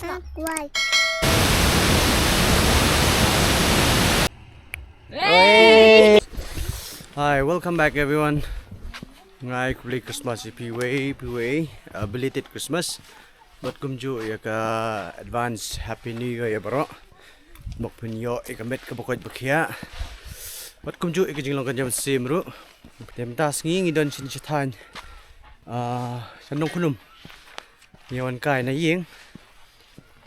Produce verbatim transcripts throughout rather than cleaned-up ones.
Hey! Hi, welcome back everyone. Nga ai khublei Christmas ïa phi wei, phi wei, uh, belated Christmas. Bad kumjuh ïa ka advance Happy New Year ïa baroh. Bad phin ïoh ïa ka met kaba koit ba khiah. Bad kumjuh ïa ka jinglong ka jam sim ruh. Te mynta sngi ngi don sha thaiñ, ah, sha Nongkhnum. Ngi wan kai na ïing.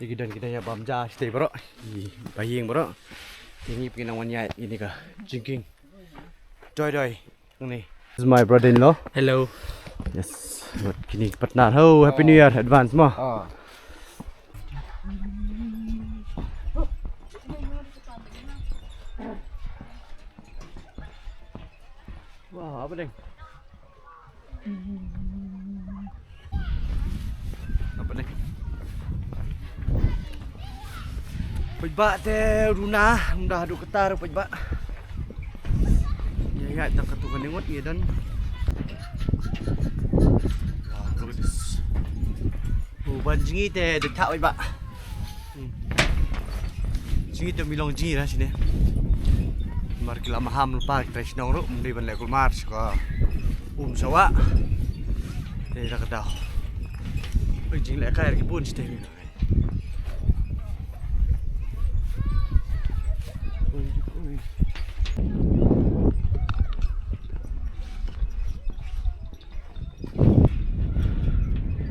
Te ki don ki don ïa bam ja sha te baroh. Ïa ba ïing baroh. Te ngi phi nang wan ïa ini ka jingkieng. Doi doi. Ni. This is my brother-in-law. Hello. Yes. Bad kine ki partner. Ho, Happy New Year advance mo. Ah. Wow, apa ding? Apa ding? Paidbah te runa, ym da haduh katta ruh paidbah. Ïa, ïa, tang katto katne ngut ïa don. Wow, look at this. Oh, ban jngi te da thah paidbah. Hmm. Jngi te ym long jngi la shane. Namar ki la maham lypa ki trai shnong ruh, ym dei ban leh kulmar sha ka um sha wah. Te da ka daw. Oi, jingleh kai ki bun shatei.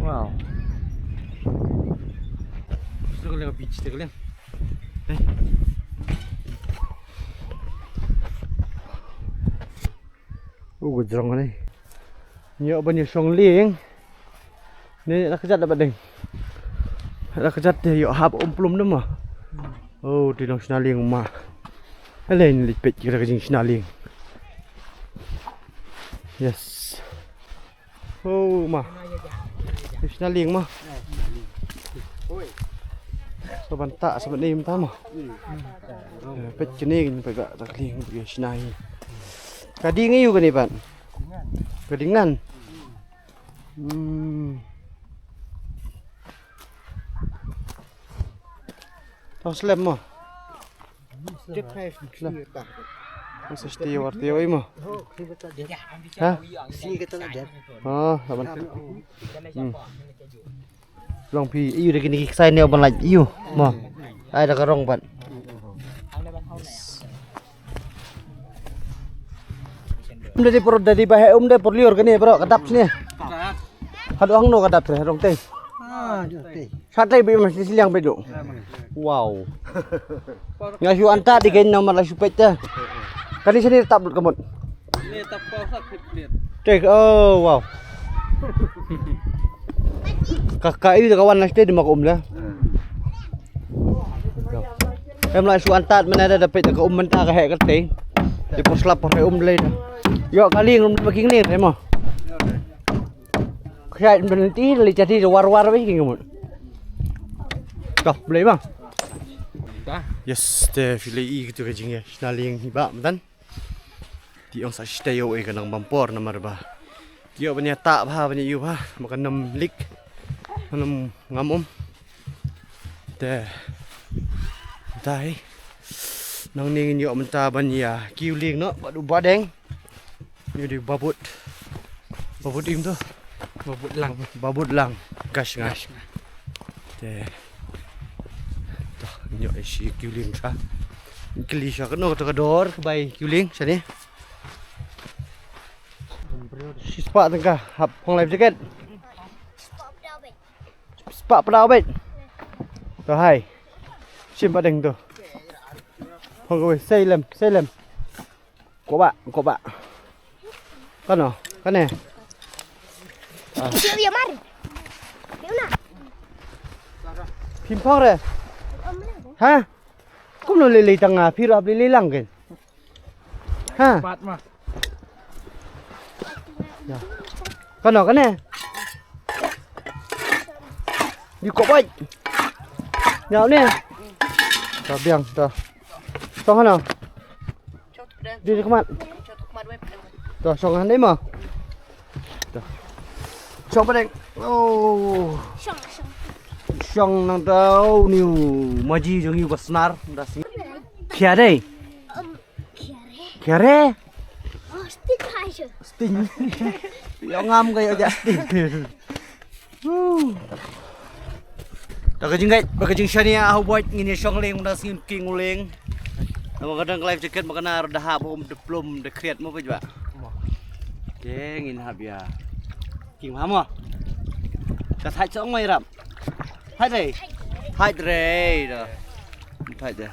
Wow. Sdang ka liang beach, sdang ka liang. Eh. U ka jrong ne. Ïoh ban ïa shong lieng. Ne la ka jat da ba ding. La ka jat te ïoh hap um plum ne ma. Oh, ti nong shna lieng ma. Ale ni leit peit ki la ka jing shna lieng. Yes. Oh ma. Shna lieng ma. Sa ban ta sa ban im ta ma. Eh, peit kine kin peit ba ta lieng ba shna hi. Ka ding aïu kane ban? Ka ding ngan. Hmm. Tang slem ma. Slem. Masa seti war tio imo. Ha? Oh, laban. Hmm. Long phi, ïu da kine ki ksai ne ban lait ïu. Mo. Ai da ka rong ban. Um da di por da di ba he um da por liur kane bro ka dap sini. Haduh hangno ka dap te, haduh te. Ah, haduh te. Sa te bi mas di siliang bedu. Wow. Nga shu anta di gen namar la shu peit te. Kali sini tap ka mut. Ni tap pau sak hip liat. Te, oh, wow. Ka ka ïu ka wan la shu te di ma ka um la. Em la shu anta mena da da peit ka um mynta ka he ka te. Di por slap por he um le. Ïoh ka lieng um ma king ne mo. Khriat ban ti le jadi war war ba king mo. Ka blei ma. Yes, te phi la i kito ka jingïa shna lieng hi ba mynta. Te ong sa shisha ïoh ei ka nang bam por namar ba ïoh ban ïa tah bha ban ïa ïoh bha ba kan ym leak, kan ym ngam um. Te dei nangne ngin ïoh mynta ban ïa kiew lieng noh bad u Bah Deng. Ïa u dei u Bah Bud. Bah Bud im to. Bah Bud Lang. Bah Bud Lang. Gash nga. Te to, ngin ïoh ïa shi kiew lieng sha. Kylli sha kano kata ka dor ka bai kiew lieng shane. Shispah tyngka hap phong life jacket. Spah pyndaw beit. To hai. Shim Bah Deng to. Phong kawei, sei lem, sei lem. Ko ba, ko ba. Kano, kane. Ah. Phim phong re. Ha? Kumno lei lei tang nga, phi ruh hap lei lei lang ken. Ha. Pat ma. Ya. Kano kane. Di ko bai. Nyau ne. Ta biang ta. Song hano. Di di khmat. Ta song hano ma. Ta. Song Bah Deng. Oh. Shong nang dau niu maji jong iu basnar da sing. Kia dei. Kiare. Kiare. Oh, stick hai shu. Sting. Yo ngam ka yo ja sting. Woo. Da ka jingngeit, da ka jingshaniah ha u Boit ngin ïa shong leng da sngim king u leng. Namar ka dang ka life jacket ma ka nar da hap um diplom da kriat mo ba jwa. Te ngin hap ïa. King ha mo. Ka thait song mai rap. Thait re. Thait re da. Thait re.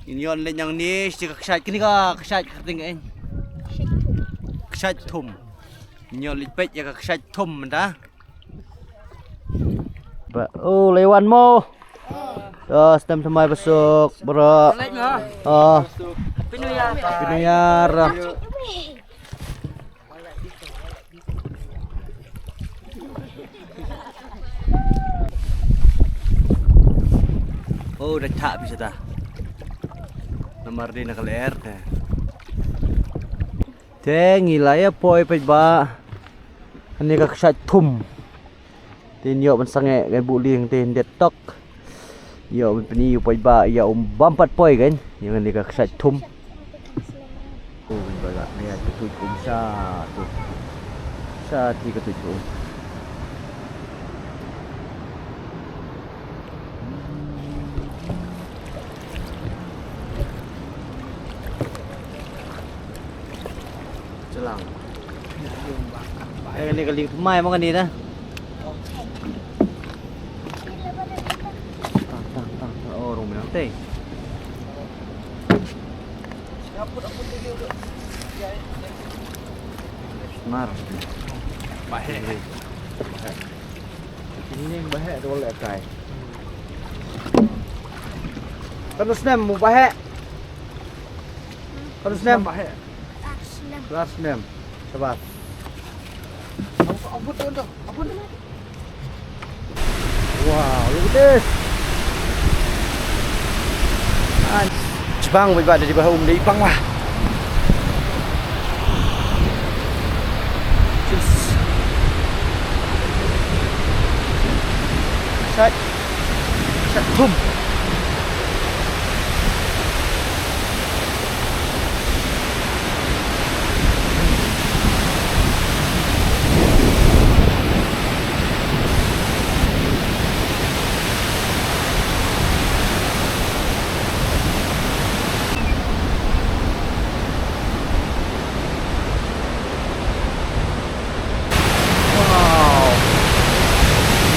Ngin ïoh leit nang ni shi ka kshait kini ka kshait ka ting eh. Kshait thum. Ngin ïoh leit peit ïa ka kshait thum da. Ba, oh, lei wan mo. Oh, stem thymmai ba suk, bro. Oh. Happy New Year. Happy New Year. Oh, da thah phi sata. Namar dei na ka lyer te. Te ngi la ïa poi peit ba. Kane ka kshait thum. Te ïoh ban sangeh ka buh lieng te hyndet tok. Ïoh ban pyni u poi ba ïa um bam pat poi kan. Ïa kane ka kshait thum. Oh, kan ba la ne ka tuid um sha tu. Sha ti ka tuid um. Jalang. Eh, kane ka lieng thymmai mo kane da. Tang, tang, tang, tang. Oh, rung minang tei. Mar. Bahek. Ini bahek tu leh kai. Kan snem mu bahek. Kan snem bahek. Last name. Sabar. Ampun, ampun, ampun, ampun. Wow, look at this. Nice. Jibang bad bad dari bah um dei bang lah. Just. Shut. Shut. Boom. Wow.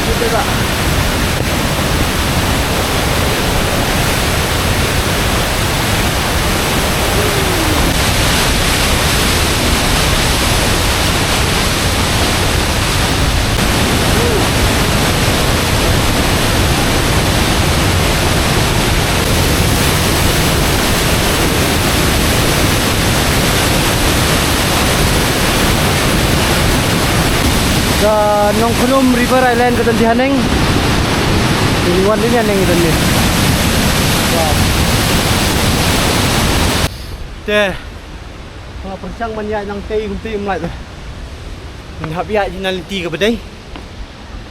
Kita tak. Ka Nongkhnum River Island ka don haneng. Ini wan ini haneng don ni. Wow. Te. Nga pyrshang ban ïaid nangtei kumtei ym lait. Nga hap ïaid na lynti kaba dei.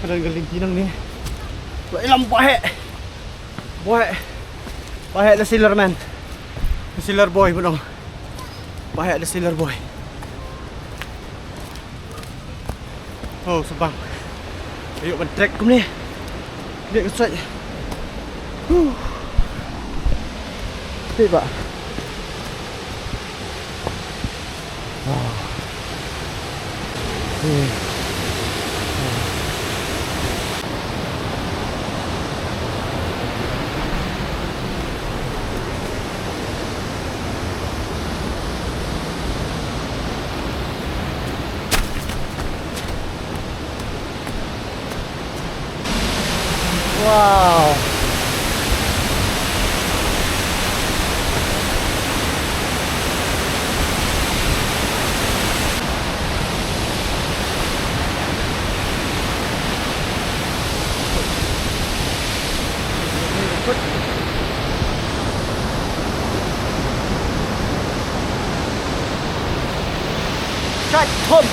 Ka don ka lynti nangne. Ba ïalam bahek. Bahek. Bahek da sailor man. Da sailor boy ba ong. Bahek da sailor boy. Oh, sabang. Ayo ban trek kumne. Dia ke straight. Huh. Okey, Pak. Ah. Hmm. Wow. Shut home.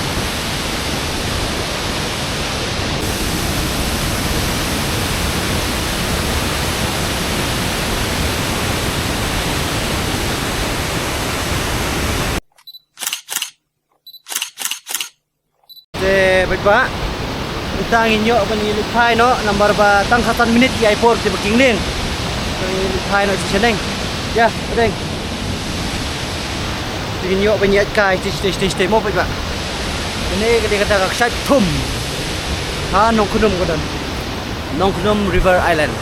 Ba, mynta ngin ïoh ban ïaleit phai noh, namar ba tang khatsan minit ki ai por te ba king lieng. Ngin ïaleit phai noh shisha neng. Ïa, pdeng. Ngin ïoh ban ïaid kai shisha shisha mo, peit ba. Kane ka dei kata ka kshaid thum ha Nongkhnum ka don. Nongkhnum River Island.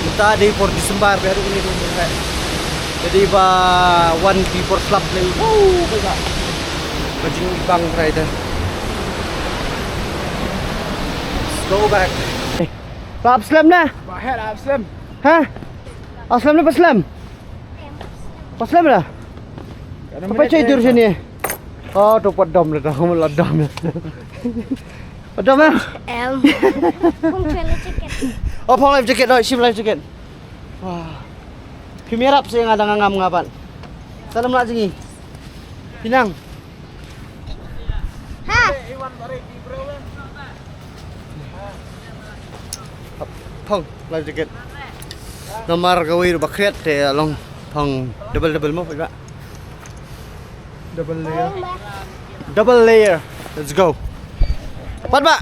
Mynta dei por December, ba haduh kane ka por. Dei ba wan ki por slap lei. Wow, peit ba. Ka jingbang trai te. Let's go back. Ba ap slem na? Ba het ap slem. Ha? Ap slem na ba slem? Ba slem na? Ka na. Sampai cai dur sini. Oh, tu pat dom na, tu la dom na. Pat dom na? Em. Phong life jacket. Oh, phong life jacket, oh, shim life jacket. Wah. Phi ïarap seh nga dang ngam nga pat. Salam lah jingï. Phi nang. Ha. Phong life jacket. Namar kawei ruh ba khriat te long phong double double mo, peit ba. Double layer. Double layer. Let's go. Pat ba.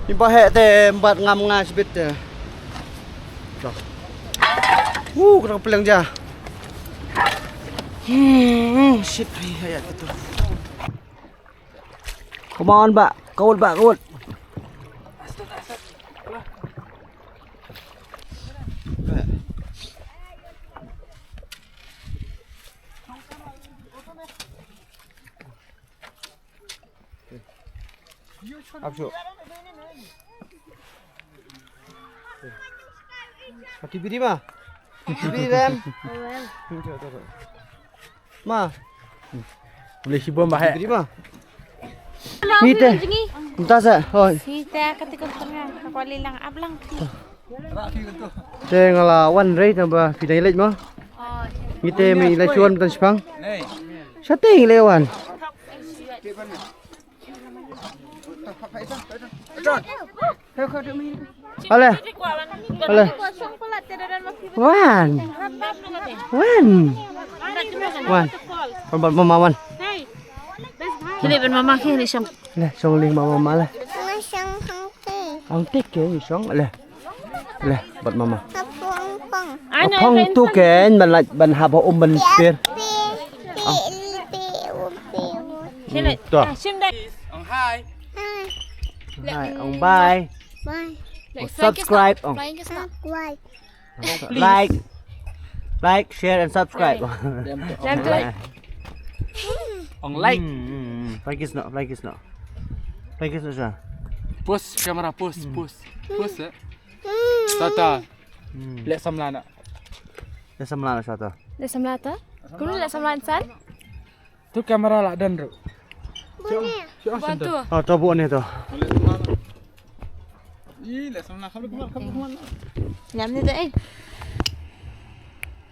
Ni ba heh te, bat ngam nga shibit te. Dah. Wuh, kena kepelang ja. Hmm, shit, ai, ai, ai, tu. Come on, ba. Kawat, ba, kawat. Ap shuh. Maki biri ma? Biri rem. Ma. Boleh sibum bah, eh. Biri ma. Ni te. Entah sa. Oh. Ni te kata kata nga. Aku lilang ablang. Te nga la wan re tang ba phi dang ïaleit mo. Ngi te me ïaleit shuwa mynta shipang. Shatei ngi la wan. Ale. Ale. Wan. Wan. Wan. Wan, wan, mama, wan. Kini ben mama kini shong. Le, shong ling mama, mama le. Hangtik ke ni shong le. Le, bad mama. Apong tu ken ban lait ban haba um ban pir. Kini. To. Ong hai. Hai, ong bye. Bye. Ong subscribe, ong. Subscribe. Like. Like, share and subscribe. Ong like. Hmm, hmm, hmm. Fly kiss noh, fly kiss noh. Fly kiss noh, sha. Pose camera, pose, pose. Pose, eh. Tata. Hmm. Leh samla na. Leh samla na, sha ta. Leh samla ta. Kumno leh samla insan? Tu kamera la don ruh. Bun tu. Ah, to bun ni tu. Ih, leh samla, kham, kham, kham, kham. Lem ni tu, eh.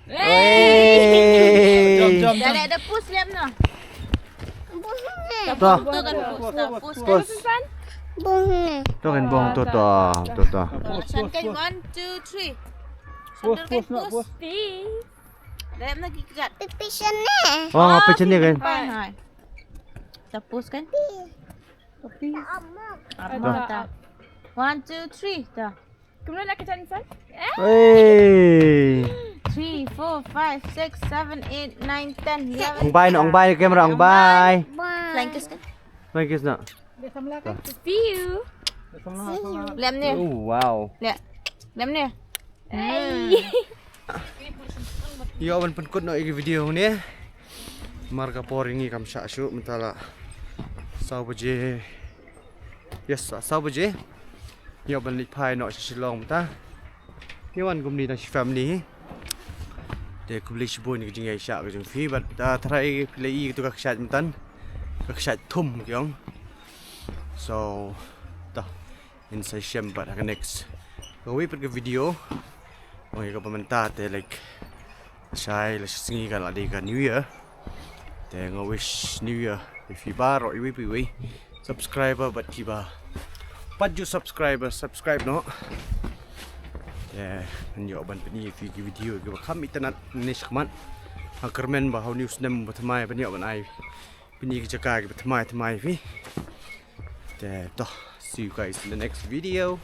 Hey. Jom, jom, jom. Dah, dah, dah, push lem no. Bun ni. Tu. Tu kan push, tu push. Push. Bun ni. Tu kan bun, tu, tu, tu, tu. Push, push, push. One, two, three. Push, push, nak push. Lem lagi kat. Pipi sini. Oh, pipi sini kan? Hai. Dah push kan? Tapi. Apa ta? One, two, three, ta. Kumno la ka chan san? Hey. Three, four, five, six, seven, eight, nine, ten, eleven. Ong bye noh, ong bye kamera, ong bye. Bye. Flying kiss kan? Flying kiss noh. See you. Lem ni. Oh, wow. Lem ni. Ïoh ban pynkut noh ïa ki video ne. Mar ka por ngi kam shah shuh mynta la saw baje. Yes, saw baje. Ïoh ban leit phai noh sha Shillong mynta. Ngi wan kumne tang shi family. Te khublei shibun ïa ka jingïaishah ka jong phi bad ta tharai phi la i katu ka kshaid mynta. Ka kshaid thum ki ong. So ta. Ngin sa ïashem pat ha ka next. Kawei pat ka video. Ong ïa kaba mynta te like. Shai la shi sngi ka la dei ka New Year. Te nga wish New Year ïa phi baroh iwei pa iwei. Subscriber bad kiba pat ju subscriber, subscribe noh. Te ngan ïoh ban pyni ïa phi ki video kiba kham itynnad ne shakhmat. Nga kyrmen ba ha une u snem ba thymmai ban ïoh ban ai. Kine ki jaka kiba thymmai thymmai phi. Te to, see you guys in the next video.